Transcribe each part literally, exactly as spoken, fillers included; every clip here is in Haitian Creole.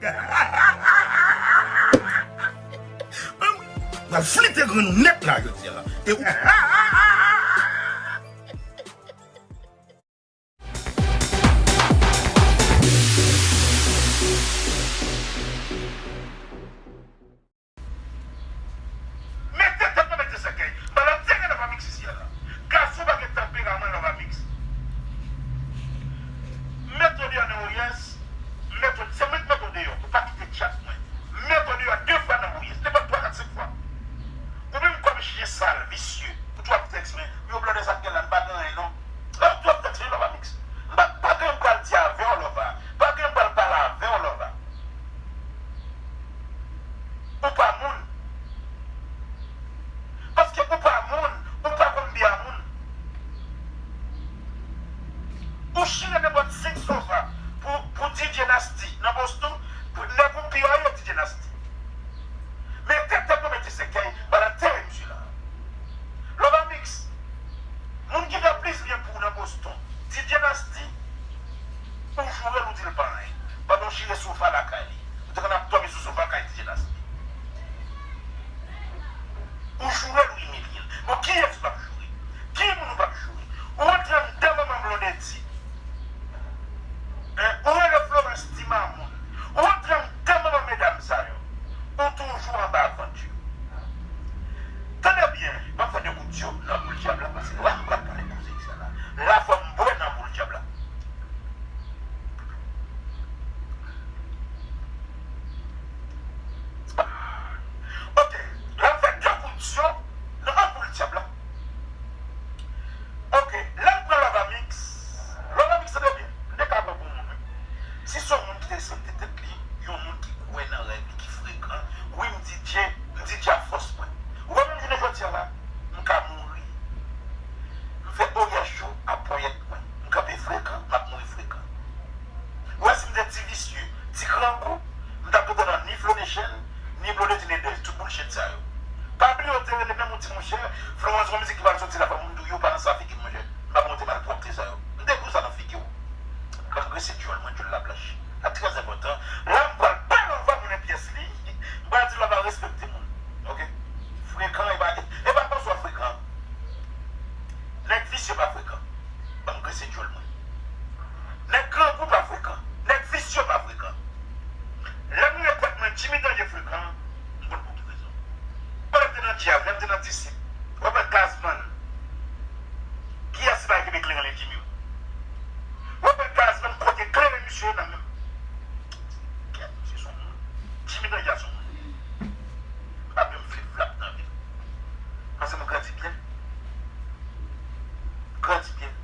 M pral flite grenn ou nèt la jodi a la. E ou Mete tèt nan mete sèkèy. M pa nan teren Love Amix isi a la. Gason pa gen tanperaman Love Amix. Mete w deyò nan oyès. Mete w, se mwen ki mete w deyò. Ou pa kite tchat mwen. Mete w deyò de fwa nan oyès. Nenpòt twa, kat, senk fwa. Ou menm kòm chen sal, visye. Ou twò ap tèks mwen. Yo blòdè sa k gen la, m pa gen anyen non. Lè w twò ap tèks mwen, Love Amix. M pa, pa gen m pral di avè w, Love a. Pa gen m pral pale avè w, Love a. Ou pa moun. Paske ou pa moun, ou pa konn byen a moun. Ou chire nenpòt senk sofa pou, pou D J Nasty nan Boston, pou nèg ou pi yo D J Nasty. Men tèt tèt mwen mete sèkèy, pa nan teren misye la. Love Amix, moun ki gen plis byen pou ou nan Boston, D J Nasty, ou joure l, ou di l pa anyen. Pandan w chire sofa lakay li. Ou te konn ap dòmi sou sofa kay D J Nasty. Ou joure l, ou imilye l. Bon, kiyès ou p ap joure? Ki moun ou p ap joure? Ou antre anndan manman Blondedy. Hein? Ou rele Florence ti mamoun. Ou antre anndan manman medam sa yo. Ou toujou anba vant yo. Tande byen, m ap fè de kout dyo nan boul dyab la, paske la m pral pale koze sa la. La fò m bwè nan boul dyab la. Ok, la m fè de kout dyo nan anpoul dyab la. Ok, la m pran Love Amix. Love Amix, tande byen, m te ka pran pou moun, wi. Si se yon moun ki te esepte tèt li, yon moun ki kwè nan rèv li, ki frekan, wi, m D J, m D J a fòs mwen. Ou wè menm jounen jodi a la, m ka mouri. M fè oyès yo a ponyèt mwen. M kanpe frekan, m ap mouri frekan. Ou wè si m te ti visye, ti grangou, m t ap rete nan ni Flow Nation, ni Blondedy, ni Dez, tout bullshit sa yo. Pa bliye w te rele menm yon ti monchè, Florence, gon mizik ki pral soti la, fò moun di w yo pa nan sa figi m, monchè. M pa monte malpwòpte sa yo. M te di w sa nan figi w. Grann grese dyòl mwen, dyòl la blanch. Sa trè enpòtan. La, m pral bay Love a konnen pyès li. M pral di Love a respekte moun. Ok? Frekan, e pa, e pa bonswa frekan. Nèg visye pa frekan. Ban m grese dyòl mwen. Nèg grangou pa frekan. Nèg visye pa frekan. Lè m repèt mwen, Jimmy Danje frekan, m konn pou ki rezon. Lè m te nan djaz, lè m te nan disip, Robert Gazman, kiyès ki pa kenbe kleren li, Jimmy? Robert Gazman kote kleren misye nan men. Kèt, misye se yon moun. Jimmy Danja se yon moun. M pa menm flip flap nan vi m. Paske m grandi byen. Grandi byen.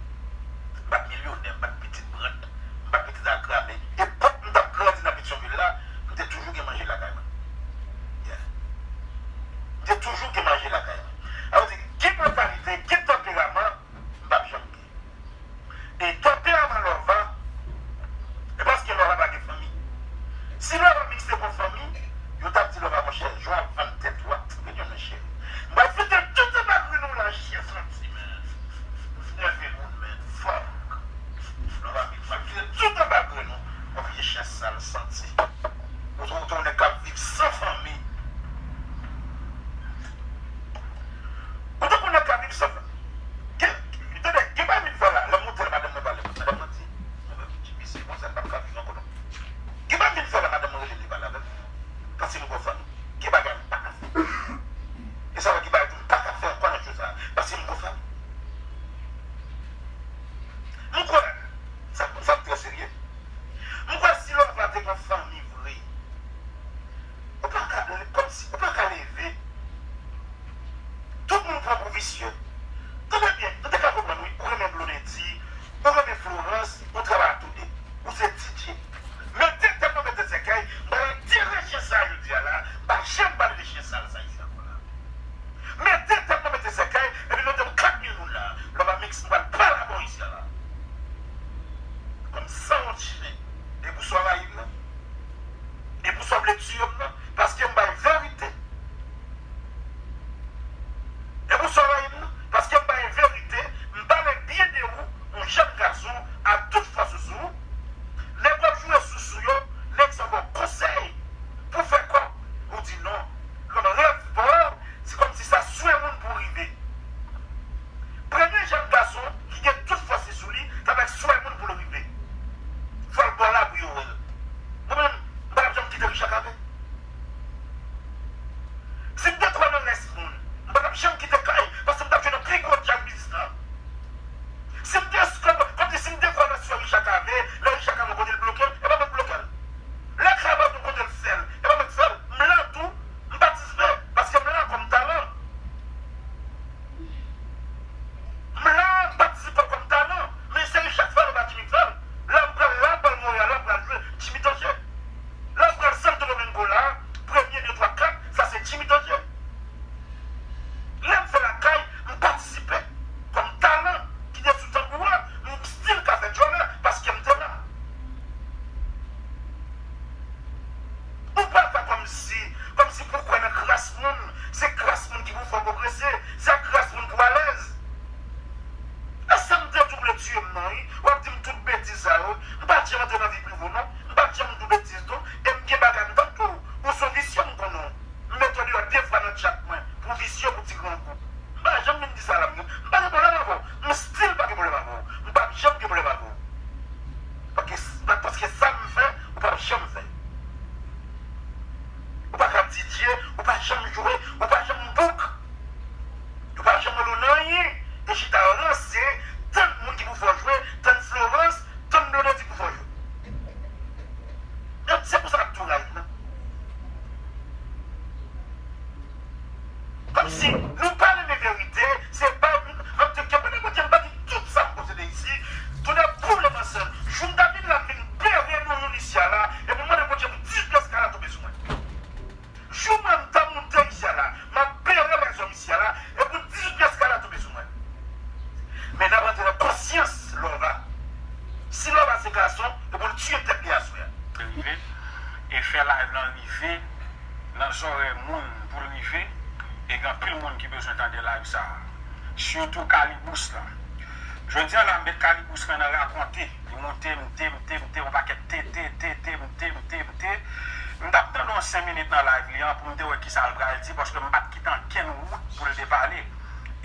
M pa t milyonè, m pa t pitit brant, m pa t pitit agrame. Epòk m t ap grandi nan Petyonvil la, m te toujou gen manje lakay mwen. Yeah. M te toujou gen manje lakay mwen. Sa vle di, gen mantalite, gen tanperaman, m p ap janm gen. E tanperaman Love a, e paske Love a pa gen fanmi. Si Love a Mix te gon fanmi, yo t ap di Love a, monchè, jan w ap vann tèt ou a, men yon men cheri. M pral fete tout anba grenn ou la, chyen santi, men. Nève moun, men. Fuck. Love a Mix, m pral fete tout anba grenn ou. Yon vye chyen sal santi. Ou, ou, ou nèg k ap viv san fanmi. Ou tankou nèg k ap viv san fanmi. Gen, tande, gen bagay m vin fè la, lè m monte la, madanm mwen pale mwen. Madanm mwen di, mwen menm, Jimmy, se konsa, m p ap ka viv ankò non. Gen bagay m vin fè la, madanm mwen rele m, li pale avè m. Paske m gon fanmi. Gen bagay m pa ka fè. E sa fè gen bagay tou m pa ka fè ankò nan cho sa, paske m gon fanmi. M kwè, sa, sa trè serye. M kwè si Love la te gon fanmi vre, ou pa ka, kòmsi, ou pa ka leve. Tout moun pran pou visye. Tande byen, nou te ka konprann wi, ou renmen Blondedy, ou renmen Florence, ou travay ak toude, ou se D J. Men de tèt mwen mete sèkèy, m pral antere chyen sa jodi a la, m pa janm pale de chyen sal sa isi ankò la. Men de tèt mwen mete sèkèy, epi mete m kat mil moun la. Love a Mix, m pral pale avè w isi a la. Kòm san wont chimè. E pou sa w rayi m nan? E pou sa w vle tiye m nan? Paske m bay verite. E pou sa w rayi m nan? Paske m bay verite, m pale byen de ou, yon jèn gason, a tout fwa sousou. Nèg w ap joure sousou yo, nèg sa yo ba w konsèy, Si, kòmsi pou kwè nan kras moun, se kras moun ki pou fè w pwogrese, se ak kras moun pou w alèz. E sa m te di w vle tiye m nan, wi. W ap di m tout betiz sa yo. M pa t janm antre nan vi prive w, non. M pa t janm di w betiz, non. E m gen bagay m vann pou ou. Ou se yon visye, m konnen w. M mete w deyò de fwa nan tchat mwen pou visye, pou ti grangou. M pa janm vin di sa la, m pa gen pwoblèm avè w. M still pa gen pwoblèm avè w. M p ap janm gen pwoblèm avè w. Paske, paske sa m fè, ou p ap janm fè. Ou pa ka DJ, ou pa janm jwe, ou pa janm bouk. Ou pa janm rele w nan anyen. E chita ranse, tann moun ki pou fè w jwe, tann Florence, tann Blondedy pou fè w jwe. E se pou sa n ap tou rayil nan. Kòmsi nou pa renmen verite, se pa, m ap di, ke Bondye, Bondye, m pa di tout sa m posede isi, tounen boule m ansanm. Jou m ta vin la, m vin bere nou youn isi a la, epi m mande Bondye pou dis pyès kara tonbe sou mwen. Jou mwen m ta moute isi a la, m ap bere lèzòm isi a la, epi dis pyès kara tonbe sou mwen. Men n ap antre nan konsyans Lova. Si Lova se gason, epi l tiye tèt li aswè a. Rive, e fè live lan rive nan zòrèy moun pou l rive, e gen anpil moun ki bezwen tande live sa a. Sitou Kalibous lan. Jodi a la, m met Kalibous mwen nan rakonte. Li moute, moute, moute, moute, yon pakèt te, te, te, te, moute, moute, moute. M t ap tande yon senk minit nan live li an pou m te wè kisa l pral di, paske m pa t kite ankenn wout pou l te pale.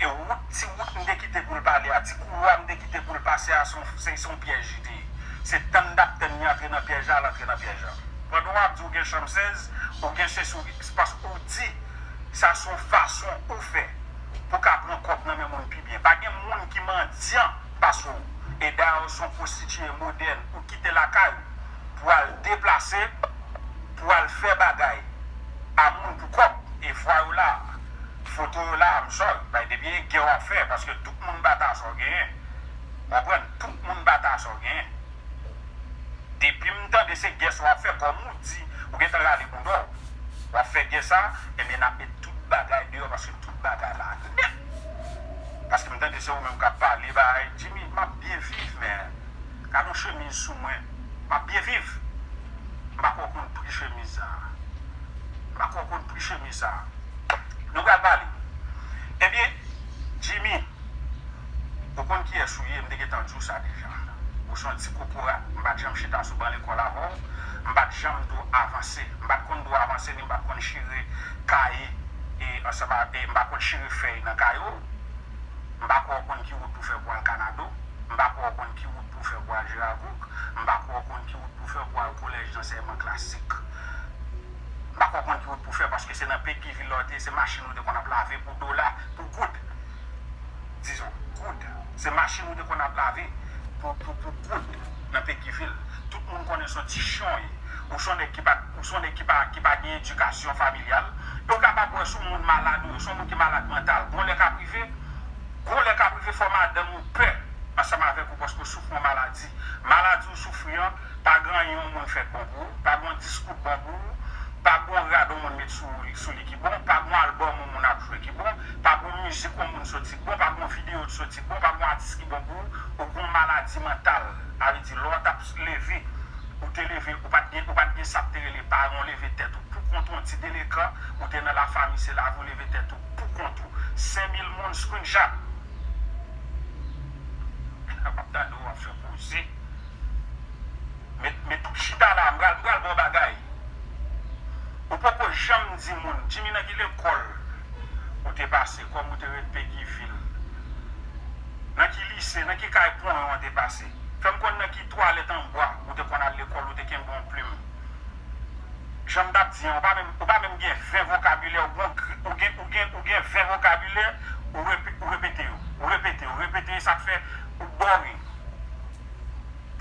E wout, ti wout m te kite pou l pale a, ti koulwa m te kite pou l pase a, se yon, se, se yon pyèj li te ye. Se tann n t ap tann li antre nan pyèj la, l antre nan pyèj la. Pandan w ap di w gen chanm sèz, ou gen sesi, ou gen, se paske ou di sa se yon fason ou fè pou w ka pran kòb nan men moun pi byen. Pa gen moun ki mandyan pase w. E dayè, w se yon pwostitiye modèn, ou kite lakay ou pou w al deplase, pou w al fè bagay a moun pou kòb. E vwa yo la, foto yo la, I'm sorry. Bay, depi e gè w ap fè, paske tout moun bata sa w genyen. Konprann? Tout moun bata sa w genyen. Depi m tande se gè sa w ap fè, kòm ou di, ou gentan rale bouda w. W ap fè gè sa, ebyen n ap met tout bagay deyò, paske tout bagay la nèt. Paske m tande se ou menm k ap pale, bay, Jimmy, m ap byen viv, men gade yon chemiz sou mwen. M ap byen viv. M pa kwè w konn pri chemiz sa. M pa kwè w konn pri chemiz sa. Nou pral pale. Ebyen, Jimmy, ou konn kiyès ou ye, m te gentan di w sa deja. Ou se yon ti kokorat. M pa t janm chita sou ban lekòl avè w. M pa t janm di w avanse. M pa t konn di w avanse, ni m pa t konn chire kaye, e ansanm a, e m pa t konn chire fèy nan kaye w. M pa kwè w konn ki wout pou fè pou al Kanado. M pa kwè w konn ki wout pou fè pou al Jeragouk. M pa kwè w konn ki wout pou fè pou al kolèj dansèman klasik. M pa kwè w konn ki wout pou fè, paske se nan Peguy Ville la w te ye, se machin ou te konn ap lave pou dola, pou goud. Dizon, goud. Se machin ou te konn ap lave pou, pou, pou goud nan Peguy Ville. Tout moun konnen se yon ti chyon w ye. Ou se yon nèg ki pa, ou se yon nèg ki pa, ki pa gen edikasyon familyal. E w kapab wè se yon moun malad ou ye, se yon moun ki malad mantal. Gon lè k ap rive, gon lè k ap rive fò madanm ou pè ansanm avèk ou paske w soufri yon maladi. Maladi w soufri an, pa gen anyen yon moun fè k bon pou ou, pa gen yon diskou k bon pou ou, pa gen yon rad yon moun met sou, sou li ki bon, pa gen yon albòm yon moun ap jwe ki bon, pa gen yon mizik yon moun soti k bon, pa gen yon videyo k soti k bon, pa gen yon atis ki bon pou ou, ou gen yon maladi mantal. Sa vle di, lè w t ap leve, ou te leve, ou pa t gen, ou pa t gen sa k te rele paran w leve tèt ou pou kont ou, yon ti delekan, ou te nan lafanmi, se lavi w leve tèt ou pou kont ou. Senk mil moun screenshot. M ap tande w ap fè koze. Men, men tout chita la, m pral, m pral ba w bagay. Ou poko janm di moun, Jimmy, nan ki lekòl ou te pase, kòm ou te ret Peguy Ville? Nan ki lise, nan ki kay ponyen w te pase? Fè m konn nan ki twalèt an bwa ou te konn al lekòl, ou te kenbe yon plim. Jan m t ap di an, ou pa menm, ou pa menm gen ven vokabilè, ou gen, ou gen, ou gen, ou gen ven vokabilè, ou repe-, ou repete yo, ou repete yo, ou repete yo, sa k fè ou boring.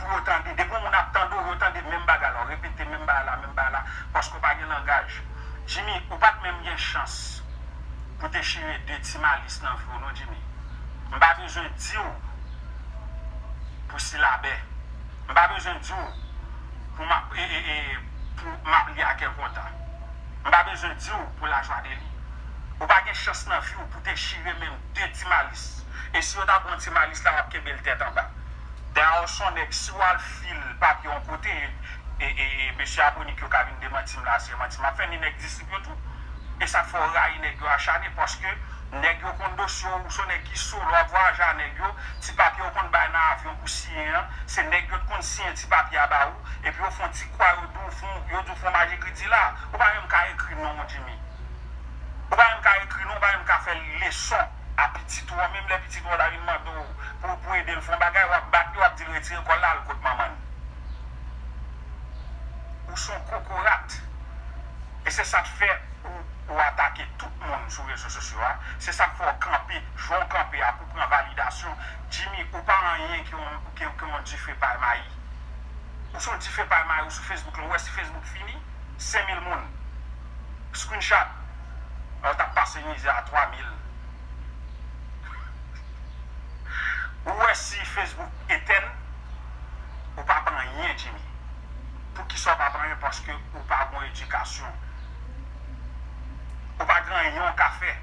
Pou yo tande, depi yon moun ap tande w, yo tande menm bagay la, w repete menm bagay la, menm bagay la, paske w pa gen langaj. Jimmy, ou pa t menm gen chans pou te chire de ti malis nan vi w non, Jimmy. M pa bezwen di w pou silabè. M pa bezwen di w pou m ap, e, e, e, pou m ap li a kè kontan. M pa bezwen di w pou lajwa de li. Ou pa gen chans nan vi w pou te chire menm de ti malis. E si yo ta pran ti malis la, w ap kenbe l tèt anba. Dayè, w se yon nèg, si w al fil papye yon kote, e, e, e mesye Abronik yo ka vin demanti m la, se manti m ap fè, ni nèg distrib yo tou. E sa k fè w rayi nèg yo achane, paske nèg yo konn dosye w, ou se yon nèg ki so, lè w ap vwayaje a nèg yo, ti papye yo konn bay nan avyon pou siyen an, se nèg yo t konn siyen ti papye a ba ou, epi yo fè yon ti kwa, yo di w fè, yo di w fè yon maji kredi la, ou pa menm ka ekri non, mon Jimmy. Ou pa menm ka ekri non, ou pa menm ka fè leson a pitit ou an, menm lè pitit ou an ta vin mande w pou, pou ede l fè yon bagay, w ap bat li, w ap di l retire kò l, l al kot manman l. Ou se yon kokorat. E se sa k fè ou, ou atake tout moun sou rezo sosyo a. Se sa k fè w kanpe jan w kanpe a pou pran validasyon. Jimmy, ou pa anyen ke yon, ke, ke yon dife pay mayi. Ou se yon dife pay mayi, ou sou Facebook la, ou wè si Facebook fini, senk mil moun. Screenshot. Ou t ap pase mizè a twa mil. Ou wè si Facebook etèn, ou pa pran anyen, Jimmy. Poukisa ou pa pran anyen? Paske ou pa gon edikasyon. Ou pa gen anyen ou ka fè.